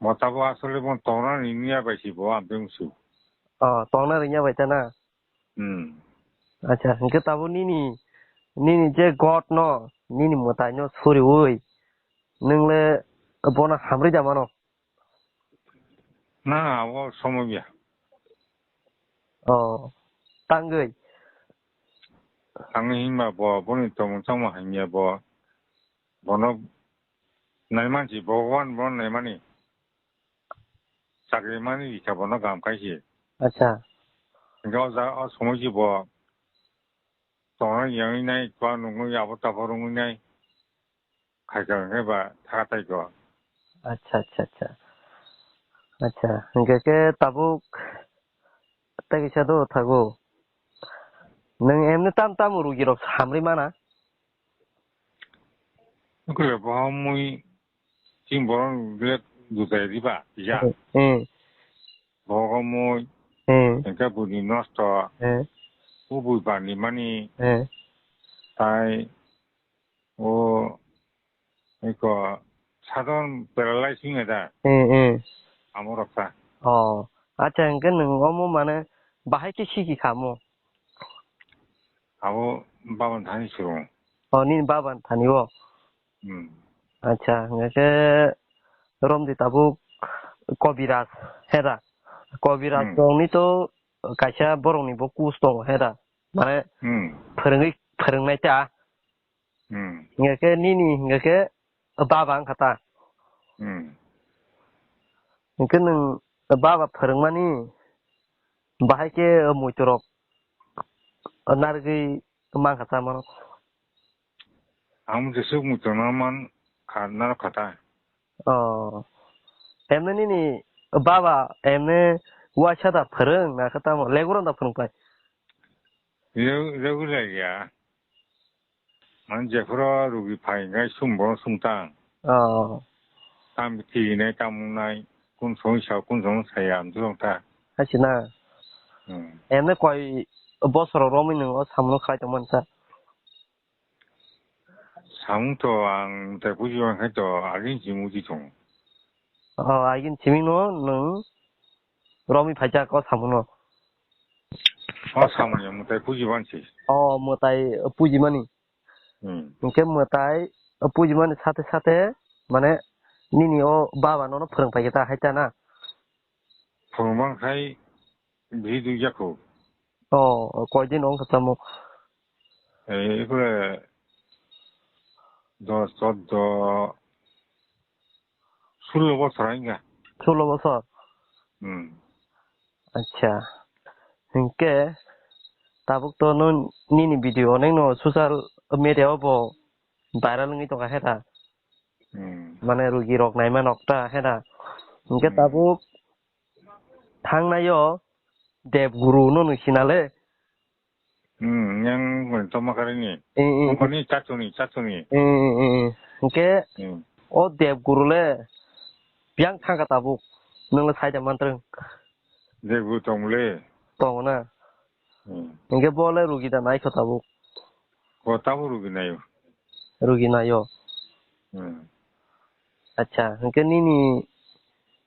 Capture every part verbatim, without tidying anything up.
Mo tabuk asole bo tongna ringya bai si bo, ang beng su. Oh, tongna ringya bai ta na? Hmm. Acha, hingke tabuk nini, nini je God no, nini mwtai no suriui, nwng le bono hamri da mano? Na, abo somoy ya. Oh, tangwi. Tangwi himba bo, boni tongmung changma hamya bo, bono naimansi, Bhogoban bono naimani. Chakri mani rikha bono gam kaisi. Acha. Hingke o ja, o somoy si bo, tongna yangwi nai, kua nungwi, abo tabo rungwi nai. Khaikha hwnkhe ba thaka taikho. Acha, acha, acha. Acha, hingke khe tabuk tei kisa do thago. Nwng emni tam tam rugi rok samri mana? Kule bohomwi chini borok le dutai riba ya. Eh. Bohomwi Eh. Hingke buni nosto. Eh. Ubui bani mani. Eh. Tai O, iko, sadon paralyze wngya da. Hmm, hmm. Amo roksa. Oh, acha, hwnkhe nwng omo mane bahai khe siki kha mo? Abo baban thani sirung. Oh, nini baban thani o? Hmm. Acha, hwnkhe romdi tabuk Kobiraj, heda? Kobiraj Hmm. tongni to kaisa borokni bo kus tongo, heda? Mane Hmm. phwrwngwi, phwrwngnai ta. Hmm. Hingke nini hingke baba wngkha ta. Hmm. Hingke nwng baba phwrwngmani bahai khe muitorok narwgwi mankha ta mano. Ang jesuk muitorno man kha narwkha ta. Oh. Emne nini baba emne uaisa da phwrwng na khe tamo leguron da phwrwng pai? Regu-, regular ya. Man jephuru rugi phai hingkhe sumbo sumtang. Oh. Tam thinai tam wngnai kun song sa kun song saya amtwrwng ta. Hachina. Hmm. Emne koi bosor romwi nwng o samung khlai tongmani sa? Samung to ang tai buji mankhe to agin si muji tongo. Oh, agin simi no nwng romwi phaijak o samung no. O samung ya mwtai puji bansi. Oh, mwtai puji mani. Hmm. Hingke mwtai puji mani sate sate mane nini o baba nono phwrwng pai khe ta hai ta na? Phwrwng bang khai bhi dui jakho. Oh, koi din wng kha tamo? Ei, ikore dos, choddo, sullo bosor wngkha. Sullo bosor? Hmm. Acha. Hingke tabuk to no nini video onek no social media o bo viral wngwi tongkha heta. Hmm. Mane rugi rok naima nokta heta. Hingke Hmm. tabuk thangnai o Dev Guru no nwng sinale. Hmm, yang toma karini. Eh, eh, Kompani chachuni, chachuni. Eh, eh, eh, eh. Hingke Hmm. o Dev Guru le biyang thangkha tabuk. Nwng le saida mantrwng. Dev Guru tong le. Tong na. Hmm. Hingke bo le rugi da naikho tabuk. Ko tabuk rugi nayo. Rugi nayo. Hmm. Acha, hingke nini,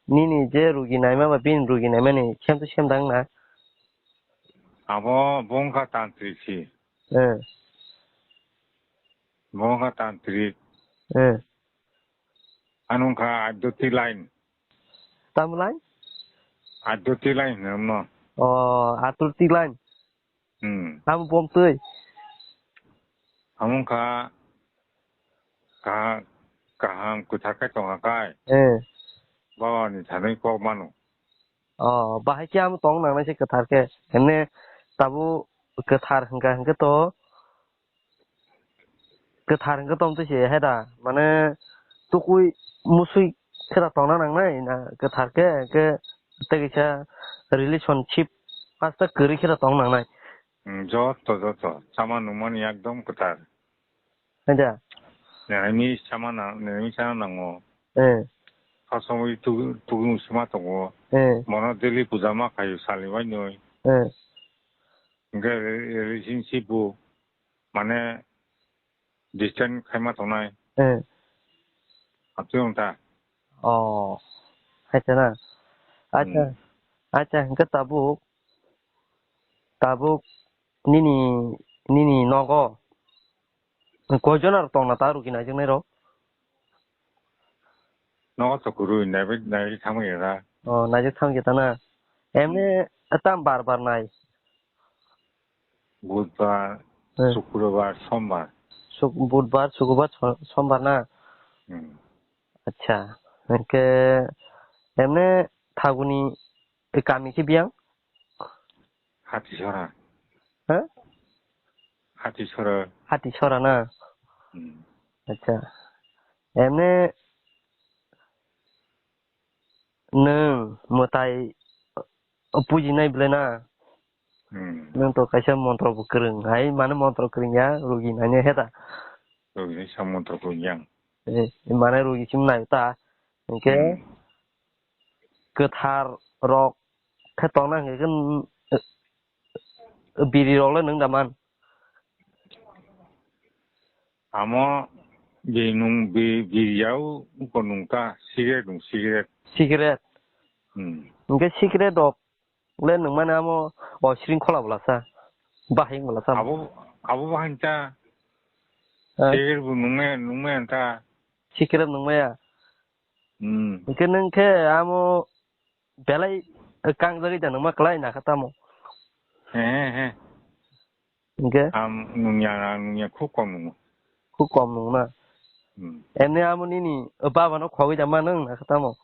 nini je rugi naima ba bini rugi naimani same to same dang na? Abo bo wngkha tantrik si. Eh. Bo wngkha tantrik. Eh. Ano wngkha adoti line. Tamo line? Adoti line hwnwi. Oh, adoti line. Hmm. Amo bom twi. Amo wngkha Kaha-, kaham kwthar khe tongkha kai. Eh. Baba ni thani kok mano. Oh, bahai khe amo tong nangnai se kwthar khe. Henne tabuk kwthar hwnkha hwnkhe to kwthar hwnkhe tong twi se hai da. Mane tukui musui khe da tongna nangnai na kwthar khe, hwnkhe tei kisa relationship hasta kwrwi khe da tong nangnai. Hmm, joto, joto. Sama nungmani ekdom kwthar. Hai da? Nini sama na, nini sama nango. Eh. Kasomwi tugu, tugu sima tongo. Eh. Mono daily puja ma khayo sali bai noi. Eh. Hingke re-, relationship bo mane distance khaima tongnai. Eh. Atwi wng ta. Oh. Hai ta na. Acha. Hmm. Acha, hingke tabuk. Tabuk nini, nini nogo koijon aro tongna ta rugi naijaknai rok? Nogo to kwrwi naibai, naibai thangma ya da. Oh, naijak thang khe ta na. Emne tam bar bar nai? Budbar, Eh. Sukrobar, Sombar. Suk-, Budbar, Sukrobar, So-, Sombar na? Hmm. Acha. Hingke emne thaguni kami khe biyang? Hatisora. Ha? Hatisora. Hatisora na? Hmm. Acha. Emne nwng mwtai pujinai bwle na? Hmm. Nwng to kaisa montro bo kwrwng hai, mane montro kwrwng ya, rugi naina heta. Rugi sa montro kwrwng yang. Eh, mane rugi sim nai ta. Hingke Hmm. kwthar rok khe tongna hingke khe, eh, biri rok le nwng da man? Amo Bi nung bi, bi yao ko nung ta, cigarette nung cigarette. Cigarette? Hmm. Hingke cigarette rok le nung mane amo o sringkhola bwlasa. Bahing bwlasa. Abo, abo bahing ta. Eh? Cigarette bo nung maya, nung maya ta. Cigarette nung maya? Hmm. Hingke nung khe amo belai kangjagwi da nung ma kwlai na kha tamo. He, he, he. Hingke? Ang nungya, ang nungya khub kom nungo. Khub kom nung na? Hmm. Emni amo nini baba no khogwi da ma nung na kha tamo?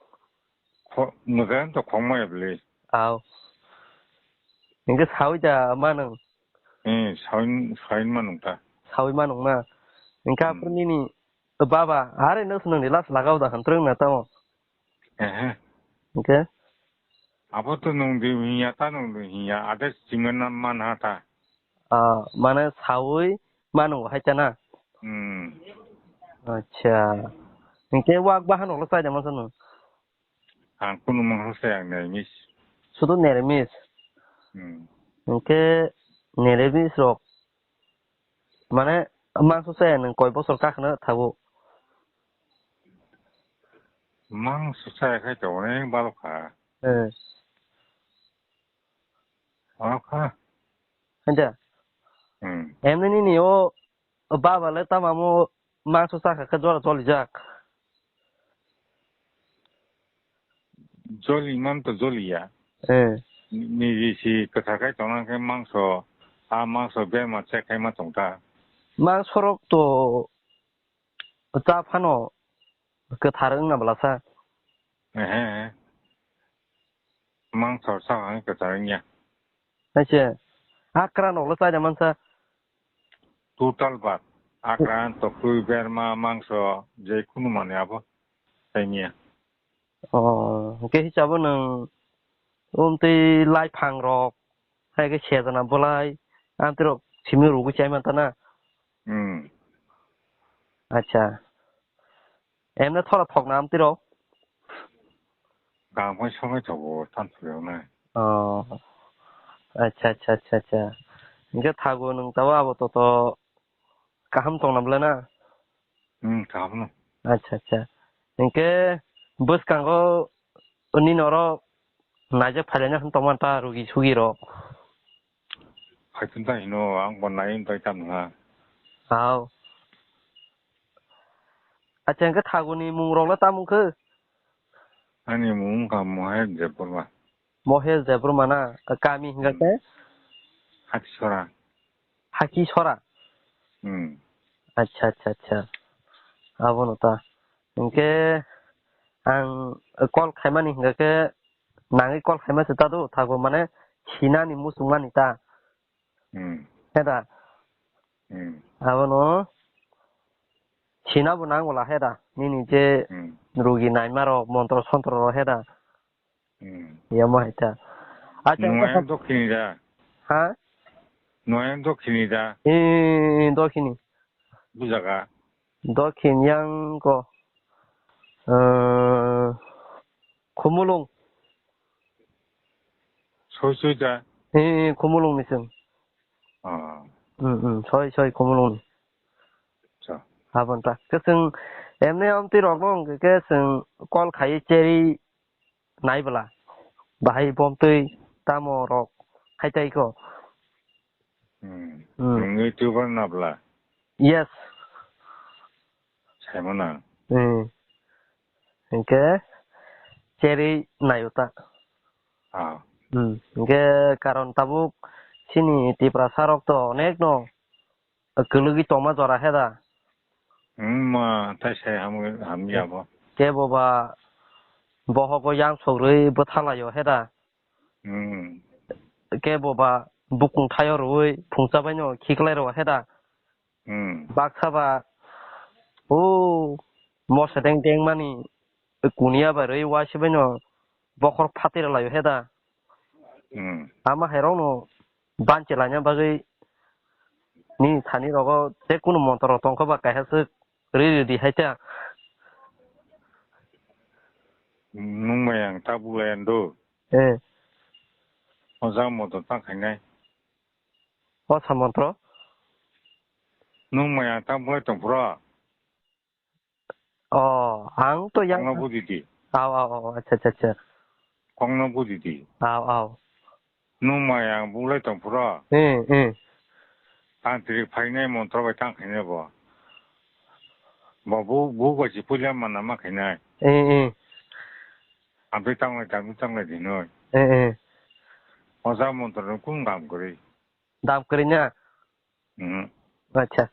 Kho-, mwkang to khogmaya bwle. Au. Hingke sawi da ma nung? Eh, sawi, sawi ma nung ta. Sawi ma nung na? Hingke Hmm. Aphuru nini baba, are no nungni last lagao da hwn twrwng na tamo? Ehe. Hingke? Abo to nung di hinya ta nung di hinya, ade singa na man ha ta. Ah, mane sawi ma nung hai ta na? Hmm. Acha. Hingke wak bahan rok lo chai da ma sano? Ang kunu mangsa saya ang neramis. Sudu neramis? Hmm. Hingke neramis rok mane mangsa saya nung koi bosor kakhna thago? Mangsa saya khai to onek balok kha. Eh. Balok kha. Hanja? Hmm. Emni nini o baba le tamo amo mangsa chakha khe jora jolijak. Joli man to joliya. Eh. Niji si kwthar khai tongna khe mangso, a mangso berma chek khai ma tongta. Mangso rok to cha phano kwthar wngna bwlasa. Ehe, ehe. Mangso sa hai kwthar wngya. Hai se. Akra nokle chai da mansa. Total bad. Akra, toktwi, berma, mangso, je kunu mani abo. Saimia. Oh, hingke hisabo nwng umtwi lai phang rok, hai khe sejana bwlai, amtwi rok simi rwgwi chai mantana. Hmm. Acha. Emne thora thokna amtwi rok? Kaham khe songwi thogo, thanthok yoknai. Oh. Acha, acha, acha, acha. Hingke thago nwng tabo abo toto kaham tongna bwlai na? Hmm, kaham no. Acha, acha. Hingke bwskango nini oro naijak phailaina hwn tongmani ta rugi sugi rok? Phaitun ta hino, ang bo nai wng tong tam ha. Hao. Acha, hingke thaguni mung rok le tamo khe? Ani mung wngkha Mohesh Debbarma. Mohesh Debbarma na? Kami hingka Hmm. khe? Hakisora. Hakisora? Hmm. Acha, acha, acha. Abono ta. Hingke ang call khaimani hingka khe nangwi call khaima se ta do, thago mane sinani muchungmani ta. Hmm. Heda. Hmm. Abono sina bo nang wala heda. Nini je Hmm. rugi naima rok, montro sontro rok heda. Hmm. Yamo hai ta. Acha, Nwng ayang dokhini da? Ha? Nwng ayang dokhini da? Eh, dokhini. Bujaga? Dokhin yang ko, eh, Khumulung. Soi soi da? Eh, Khumulung ni seng. Ah. Hmm, hmm, soi, soi, Khumulung ni. Acha. Habon ta. Keseng, emne om ti rok no, keseng call khai cheri nai bwla. Bahai bomtwi tamo rok hai tai ko. Hmm. Hmm. Nwng YouTuber na bwla? Yes. Saimano. Hmm. Hingke cheri nayo ta. Ah. Hmm. Hingke karon tabuk chini Tiprasa rok to onek no. Kwlwgwi tongma jora he da? Hmm, ma, tai sai ham, hamya bo. Kebo ba bohogo yang sogrwi bwthalaio he da? Hmm. Kebo ba bukung thaio rwui phungsa baino khiklai rwo he da? Hmm. Baksa ba o mosa deng deng mani kuniya ba rwi waisi baino bokhor phatira laio he da? Hmm. Ama hai rok no banchi laina bagwi ni thani rogo je kunu montor rok tongkha ba kaisa swk ri ri di hai ta. Nwng bai ang ta bulai ang do. Eh. O jang montor ta khainai. O sa montor? Nwng bai ang ta bulai tong phro. Oh, ang to yang. Kokno buji di. Aw, aw, aw, acha, acha, acha. Kokno buji di. Aw, aw. Nung mai ang bulai tong phuro. Eh, eh. Tang tiri phainai montro bai tang khainai bo. Bo bu, bu bai si puila mana ma khainai. Eh, eh. Amtwi tanglai, tangtwi tanglai dinoi. Eh, eh. Oja montro no kum gam kwrwi. Dam kwrwi na? Hmm. Acha.